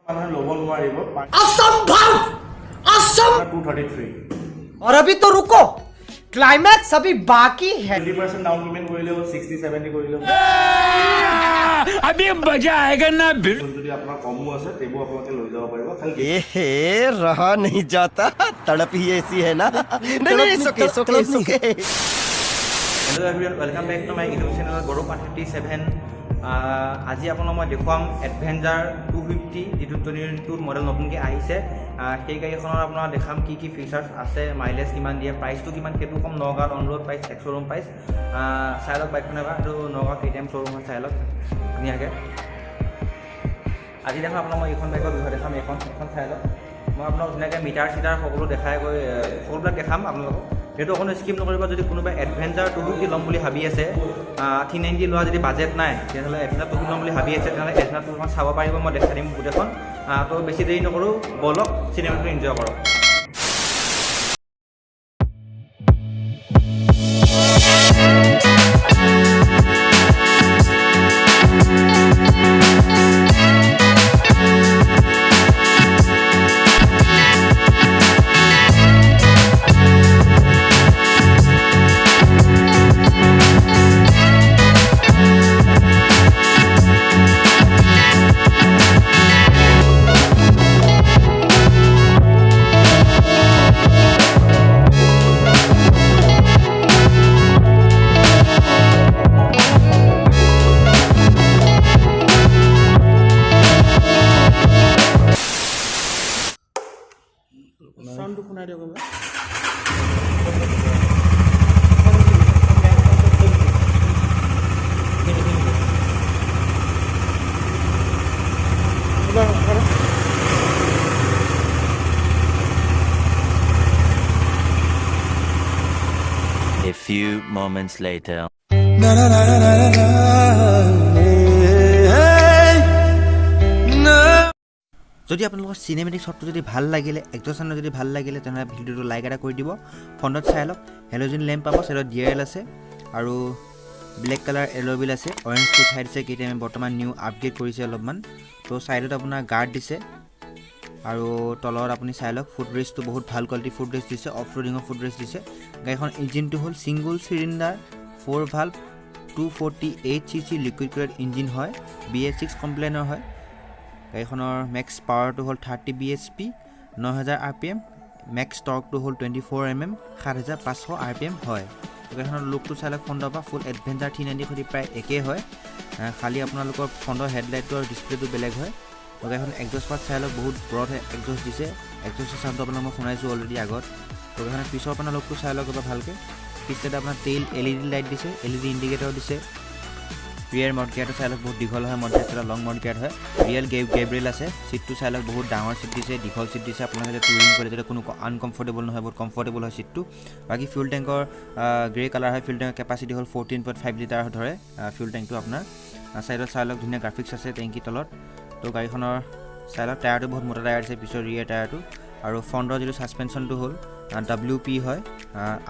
মানুহে ল'ব নোৱাৰিব। असंभव, असंभव। 233। और अभी तो रुको, क्लाइमैक्स अभी बाकी है। 20% ডাউন পে'মেণ্ট কৰিলেও, 60-70 কৰিলেও अभी मजा आएगा ना भिड़ू। যদি আপোনাৰ কমো আছে, সেইবোৰ আপোনালোকে লৈ যাব পাৰিব খালি। एहे, रहा नहीं जाता, तड़प ही ऐसी है ना। नहीं नहीं, सुके सुके सुके। Hello everyone, welcome back to my YouTube channel গৌৰৱ 157। আজি আপোনাক মই দেখুৱাম এডভেঞ্চাৰ 250, যিটো 2022 মডেল নতুনকৈ আহিছে। সেই গাড়ীখনৰ আপোনাক দেখাম কি কি ফিচাৰ্ছ আছে, মাইলেজ কিমান দিয়ে, প্ৰাইচটো কিমান সেইটো ক'ম। নগাঁৱত on road price, ex showroom price। চাই লওক বাইকখন এবাৰ। এইটো নগাঁও কেটিএম শ্ব'ৰুম হয়, চাই লওক ধুনীয়াকৈ। আজি দেখাম আপোনাক মই এইখন বাইকৰ বিষয়ে দেখাম। এইখন চাই লওক। মই আপোনাক ধুনীয়াকৈ মিটাৰ চিটাৰ সকলো দেখাই গৈ সকলোবিলাক দেখাম আপোনালোকক। সেইটো অকণো স্কিপ নকৰিব। যদি কোনোবাই এডভেঞ্চাৰ 250 ল'ম বুলি ভাবি আছে, 390 লোৱা যদি বাজেট নাই, তেতিয়াহ'লে এডভেঞ্চাৰ 250 ল'ম বুলি ভাবি আছে, তেনেহ'লে এডভেঞ্চাৰ 250 চাব পাৰিব। মই দেখাই দিম গোটেইখন। তো বেছি দেৰি নকৰোঁ, ব'লক, চিনেমাটো এনজয় কৰক। চাউণ্ডটো শুনাই দিয়ক এবাৰ। এবাৰ এবাৰ। A few moments later. ना ना ना ना ना ना। যদি আপোনালোকৰ চিনেমেটিক শ্বটটো যদি ভাল লাগিলে, একজষ্ট যদি ভাল লাগিলে, তেনেহ'লে ভিডিঅ'টো লাইক এটা কৰি দিব। ফ্ৰণ্টত চাই লওক, হেল'জিন লেম্প পাব, চাইডত ডিআৰএল আছে আৰু ব্লেক কালাৰ এলয় হুইল আছে। অৰেঞ্জটো উঠাই দিছে কেটিএমে, বৰ্তমান নিউ আপগ্ৰেড কৰিছে অলপমান। তো ছাইডত আপোনাৰ গাৰ্ড দিছে আৰু তলত আপুনি চাই লওক, ফুট ৰেষ্টটো বহুত ভাল কোৱালিটি ফুট ৰেষ্ট দিছে, অফ ৰোডিঙৰ ফুট ৰেষ্ট দিছে। গাড়ীখন ইঞ্জিনটো হ'ল single cylinder, four valve, 248 cc liquid cooled engine হয়, বিএছ 6 কমপ্লায়েণ্টৰ হয়। গাড়ীখনৰ মেক্স পাৱাৰটো হ'ল 30 বিএইচপি, 9000 আৰপিএম। মেক্স টৰ্কটো হ'ল 24 এনএম, 7500 আৰপিএম হয়। গাড়ীখনৰ লুকটো চাই লওক ফ্ৰণ্টৰ পৰা, ফুল এডভেঞ্চাৰ 390ৰ সৈতে প্ৰায় একেই হয়। খালি আপোনালোকৰ ফ্ৰণ্টৰ হেডলাইটটো আৰু ডিছপ্লেটো বেলেগ হয়। তো গাড়ীখন একজষ্ট পাৰ্ট চাই লওক, বহুত ব্ৰড একজষ্ট দিছে। একজষ্টৰ চাউণ্ডটো আপোনাক মই শুনাইছোঁ অলৰেডি আগত। তো গাড়ীখনৰ পিছৰ আপোনাৰ লুকটো চাই লওক এবাৰ ভালকৈ। পিছ চাইডে আপোনাৰ টেইল এলইডি লাইট দিছে, এলইডি ইণ্ডিকেটৰ দিছে। ৰিয়েৰ মডগাৰ্ডটো চাই লওক, বহুত দীঘল হয় মডগাৰ্ড, লং মডগাৰ্ড হয়। ৰিয়েৰ গেব্ৰেল আছে। চিটটো চাই লওক, বহুত ডাঙৰ চিট দিছে, দীঘল চিট দিছে। আপোনালোকে যাতে টুৰিং কৰিলে যাতে কোনো আনকমফৰ্টেবল নহয়, বহুত কমফৰ্টেবল হয় চিটটো। বাকী ফিউল টেংকৰ গ্ৰে কালাৰ হয়। ফিউল টেংকৰ কেপাচিটি হ'ল 14.5 লিটাৰ ধৰে ফিউল টেংকটো আপোনাৰ। ছাইডত চাই লওক, ধুনীয়া গ্ৰাফিক্স আছে টেংকিৰ তলত। তো গাড়ীখনৰ চাই লওক, টায়াৰটো বহুত মোটা টায়াৰ দিছে, পিছৰ ৰিয়েৰ টায়াৰটো। আৰু ফ্ৰণ্টৰ যিটো ছাছপেনশ্যনটো হ'ল ডাব্লিউ পি হয়,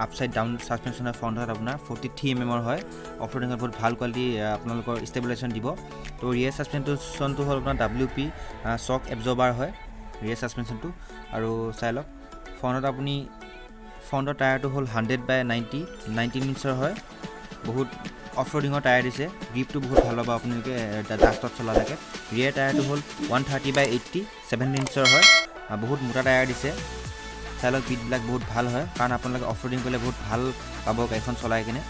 আপচাইড ডাউন ছাছপেনশ্যন হয়। ফ্ৰণ্টত আপোনাৰ 43 এমএমৰ হয়। অফ ৰোডিঙত বহুত ভাল কোৱালিটি আপোনালোকৰ ষ্টেবিলাইজেশ্যন দিব। তো ৰিয়েৰ ছাছপেনশ্যনটো হ'ল আপোনাৰ ডাব্লিউ পি শ্বক এবজৰ্বাৰ হয় ৰিয়েৰ ছাছপেনশ্যনটো। আৰু চাই লওক, ফ্ৰণ্টত আপুনি ফ্ৰণ্টৰ টায়াৰটো হ'ল 100 বাই 90, 19 ইঞ্চৰ হয়। বহুত অফ ৰোডিঙৰ টায়াৰ দিছে। গ্ৰিপটো বহুত ভাল পাব আপোনালোকে ডাষ্টত চলালৈকে। ৰিয়েৰ টায়াৰটো হ'ল 130 বাই 80, 7 ইঞ্চৰ হয়। বহুত মোটা টায়াৰ দিছে। চাই লওক, বিটবিলাক বহুত ভাল হয়, কাৰণ আপোনালোকে অফ ৰোডিং কৰিলে বহুত ভাল পাব গাড়ীখন চলাই কিনে।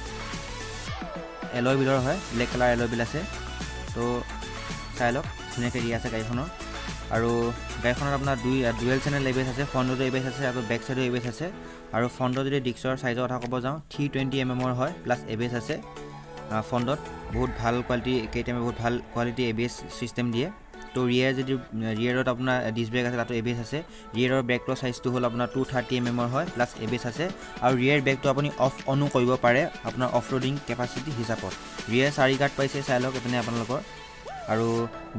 এলয় হুইলৰ হয়, ব্লেক কালাৰ এলয় হুইল আছে। তো চাই লওক, ধুনীয়াকৈ দিয়া আছে গাড়ীখনৰ। আৰু গাড়ীখনত আপোনাৰ ডুৱেল চেনেল এবিএছ আছে। ফ্ৰণ্টতো এবিএছ আছে আৰু বেক চাইডো এবিএছ আছে। আৰু ফ্ৰণ্টৰ যদি ডিস্কৰ চাইজৰ কথা ক'ব যাওঁ, 320 এমএমৰ হয়, প্লাছ এবিএছ আছে ফ্ৰণ্টত। বহুত ভাল কোৱালিটি, কেটিএমে বহুত ভাল কোৱালিটি এবিএছ ছিষ্টেম দিয়ে। তো ৰিয়েৰত আপোনাৰ ডিছ ব্ৰেক আছে, তাতো এবিএছ আছে। ৰিয়েৰৰ ব্ৰেকটোৰ চাইজটো হ'ল আপোনাৰ 230 এমএমৰ হয়, প্লাছ এবিএছ আছে। আৰু ৰিয়েৰ ব্ৰেকটো আপুনি অফ অনো কৰিব পাৰে আপোনাৰ অফ ৰোডিং কেপাচিটি হিচাপত। ৰিয়েৰ চাৰি গাৰ্ড পাইছে, চাই লওক এইপিনে আপোনালোকৰ। আৰু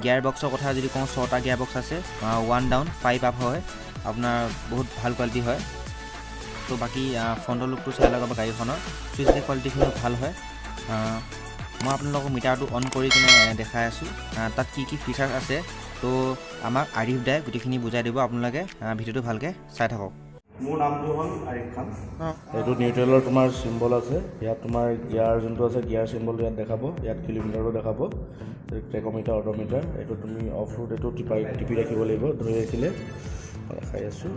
গিয়াৰ বক্সৰ কথা যদি কওঁ, ছটা গিয়াৰ বক্স আছে, ওৱান ডাউন ফাইভ আপ হয় আপোনাৰ, বহুত ভাল কোৱালিটি হয়। তো বাকী ফ্ৰণ্টৰ লুকটো চাই লওক গাড়ীখনৰ। চুইচ ব্ৰেক কোৱালিটিখিনিও ভাল হয়। মই আপোনালোকক মিটাৰটো অন কৰি কিনে দেখাই আছোঁ, তাত কি কি ফিচাৰ্ছ আছে। তো আমাক আৰিফ দাই গোটেইখিনি বুজাই দিব, আপোনালোকে ভিডিঅ'টো ভালকৈ চাই থাকক। মোৰ নামটো হ'ল আৰিফ খান। এইটো নিউট্ৰেলৰ তোমাৰ চিম্বল আছে, ইয়াত তোমাৰ গিয়াৰ যোনটো আছে গিয়াৰ চিম্বলটো ইয়াত দেখাব, ইয়াত কিলোমিটাৰো দেখাব, ট্ৰেকমিটাৰ, অট'মিটাৰ। এইটো তুমি অফ ৰোড এইটো টিপি ৰাখিব লাগিব, ধৰি ৰাখিলে দেখাই আছোঁ।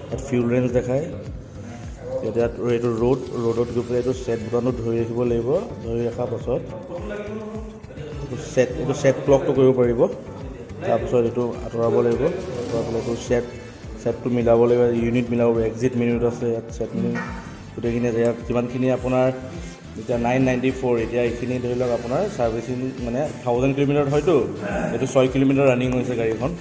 ইয়াত ফিউল ৰেঞ্জ দেখায়। ইয়াত এইটো ৰ'ডত গৈ পেলাই এইটো ছেট বুটামটো ধৰি ৰাখিব লাগিব। ধৰি ৰখাৰ পাছত এইটো ছেট ক্লকটো কৰিব পাৰিব। তাৰপিছত এইটো আঁতৰাব লাগিব, আঁতৰাই পেলাই এইটো ছেটটো মিলাব লাগিব, ইউনিট মিলাব লাগিব, এক্সিট মিনিট আছে ইয়াত, ছেট মিনিট গোটেইখিনি আছে ইয়াত। যিমানখিনি আপোনাৰ এতিয়া 994, এতিয়া এইখিনি ধৰি লওক আপোনাৰ ছাৰ্ভিচিং মানে 1000 কিলোমিটাৰত হয়তো এইটো 6 কিলোমিটাৰ ৰানিং হৈছে গাড়ীখন।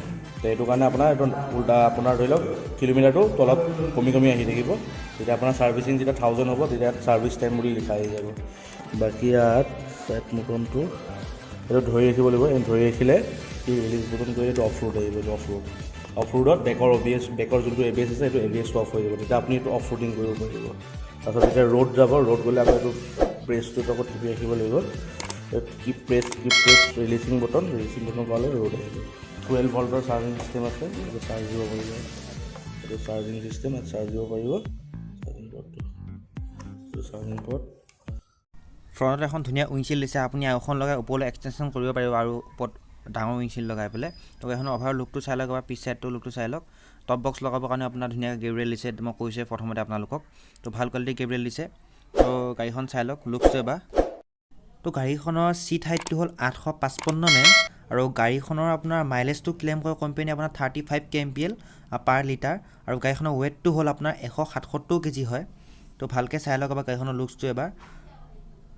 তো এইটো কাৰণে আপোনাৰ এইটো উল্টা আপোনাৰ ধৰি লওক কিলোমিটাৰটো তলত কমি কমি আহি থাকিব। তেতিয়া আপোনাৰ ছাৰ্ভিচিং যেতিয়া 1000 হ'ব তেতিয়া ইয়াত ছাৰ্ভিচ টাইম বুলি লিখা আহি যাব। বাকী ইয়াত ছেট বুটনটো এইটো ধৰি ৰাখিব লাগিব। এই ধৰি ৰাখিলে কি ৰিলিজ বুটন কৰিলে এইটো অফ ৰোড আহিব। এইটো অফ ৰোডত বেকৰ অ বি এছ, বেকৰ যোনটো এ বি এছ আছে সেইটো এ বি এছটো অফ হৈ যাব। তেতিয়া আপুনি এইটো অফ ৰোডিং কৰিব পাৰিব। তাৰপিছত যেতিয়া ৰ'ড যাব, ৰ'ড গ'লে আকৌ এইটো প্ৰেছটোত আকৌ টিপি ৰাখিব লাগিব। Keep press releasing button, releasing button কৰালে ৰ'ড আহিব। 12 ভল্টৰ চাৰ্জিং চিষ্টেম আছে, এইটো চাৰ্জ দিব পাৰিব। এইটো চাৰ্জিং চিষ্টেম, ইয়াত চাৰ্জ দিব পাৰিব। চাৰ্জিং পৰ্টটো, এইটো চাৰ্জিং পৰ্ট। ফ্ৰণ্টত এখন ধুনীয়া উইণ্ডশ্বিল্ড দিছে, আপুনি আৰু এখন লগাই ওপৰলৈ এক্সটেনশ্যন কৰিব পাৰিব আৰু ওপৰত ডাঙৰ উইণ্ডশ্বিল্ড লগাই পেলাই। তো গাড়ীখনৰ অভাৰ লুকটো চাই লওক বা পিছ চাইডটোৰ লুকটো চাই লওক। টপ বক্স লগাবৰ কাৰণে আপোনাৰ ধুনীয়াকৈ গেব্ৰিয়েল দিছে, মই কৈছোঁৱে প্ৰথমতে আপোনালোকক। তো ভাল কোৱালিটিৰ গেব্ৰিয়েল দিছে। তো গাড়ীখন চাই লওক লুকছটো এবাৰ। তো গাড়ীখনৰ ছিট হাইটটো হ'ল 855 এম আৰু গাড়ীখনৰ আপোনাৰ মাইলেজটো ক্লেইম কৰে কোম্পানীয়ে আপোনাৰ 35 kmpl per litre আৰু গাড়ীখনৰ ৱেইটটো হ'ল আপোনাৰ 177 কেজি হয়। তো ভালকৈ চাই লওক এবাৰ গাড়ীখনৰ লুকছটো এবাৰ।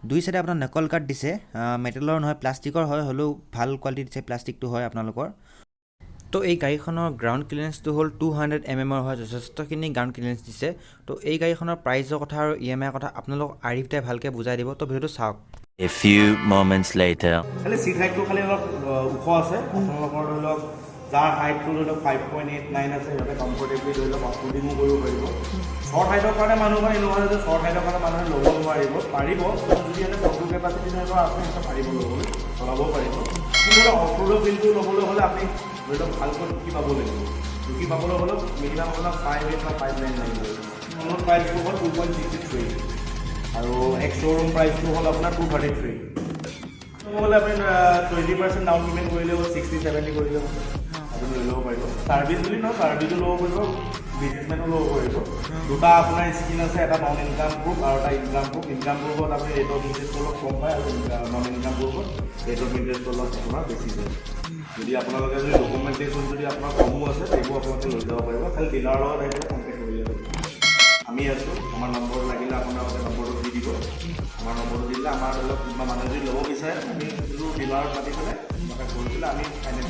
দুই চাইডে আপোনাৰ নকল গাৰ্ড দিছে, মেটেলৰ নহয় প্লাষ্টিকৰ হয়, হ'লেও ভাল কোৱালিটি দিছে, প্লাষ্টিকটো হয় আপোনালোকৰ। তো এই গাড়ীখনৰ গ্ৰাউণ্ড ক্লিয়াৰেঞ্চটো হ'ল 200 এম এমৰ হয়, যথেষ্টখিনি গ্ৰাউণ্ড ক্লিয়াৰেঞ্চ দিছে। তো এই গাড়ীখনৰ প্ৰাইচৰ কথা আৰু ই এম আইৰ কথা আপোনালোকক আৰিফ দাই ভালকৈ বুজাই দিব। তো ভিডিঅ'টো চাওক। A few moments later. খালি চিট হাইটটো খালি অলপ ওখ আছে। আপোনালোকৰ ধৰি লওক যাৰ হাইটটো ধৰি লওক 5.89 আছে, সিহঁতে কমফৰ্টেবলি ধৰি লওক অফ ৰোডিঙো কৰিব পাৰিব। শ্বৰ্ট হাইটৰ কাৰণে মানুহৰ এনেকুৱা হয় যে শ্বৰ্ট হাইটৰ কাৰণে মানুহে ল'ব নোৱাৰিব, পাৰিব। কিন্তু যদি সিহঁতে ফটো কেপাচিটি ধৰি লওক আছে, সিহঁতে পাৰিব ল'বলৈ, চলাবও পাৰিব। কিন্তু ধৰি লওক অফ ৰোডৰ ফিলটো ল'বলৈ হ'লে আপুনি ধৰি লওক ভালকৈ ঢুকি পাব লাগিব। ঢুকি পাবলৈ হ'লেও মিনিমাম আপোনাক 5.8 বা 5.9 লাগিব। অন প্ৰাইচটো হ'ল 2.63 আৰু এক্স শ্ব'ৰুম প্ৰাইচটো হ'ল আপোনাৰ 233। ক'ব গ'লে আপুনি 20% ডাউন পে'মেণ্ট কৰিলেও 60-70 কৰিলেও আপুনি লৈ ল'ব পাৰিব। ছাৰ্ভিচ বুলি নহয়, ছাৰ্ভিচো ল'ব পাৰিব, বিজনেছমেনো ল'ব পাৰিব। দুটা আপোনাৰ স্কিম আছে, এটা নন ইনকাম প্ৰুফ আৰু এটা ইনকাম প্ৰুফ। ইনকাম প্ৰুফত আপুনি ৰেট অফ ইণ্টাৰেষ্ট অলপ কম পায় আৰু নন ইনকাম প্ৰুফত ৰেট অফ ইণ্টাৰেষ্ট অলপ আপোনাৰ বেছি যায়। যদি আপোনালোকে যদি ডকুমেণ্টেশ্যন যদি আপোনাৰ কমো আছে, সেইবোৰ আপোনালোকে লৈ যাব পাৰিব। খালি ডিলাৰৰ লগত আহি পেলাই কণ্টেক্ট কৰিলে হ'ল। আমি আছোঁ, আমাৰ নম্বৰ লাগিলে আপোনালোকে নম্বৰটো দি দিব। আমাৰ নম্বৰটো দিলে আমাৰ ধৰি লওক কোনোবা মানুহে যদি ল'ব বিচাৰে, আমি যোনটো ডিলাৰত মাতি পেলাই কিবা এটা কৰি পেলাই আমি ফাইনেন্স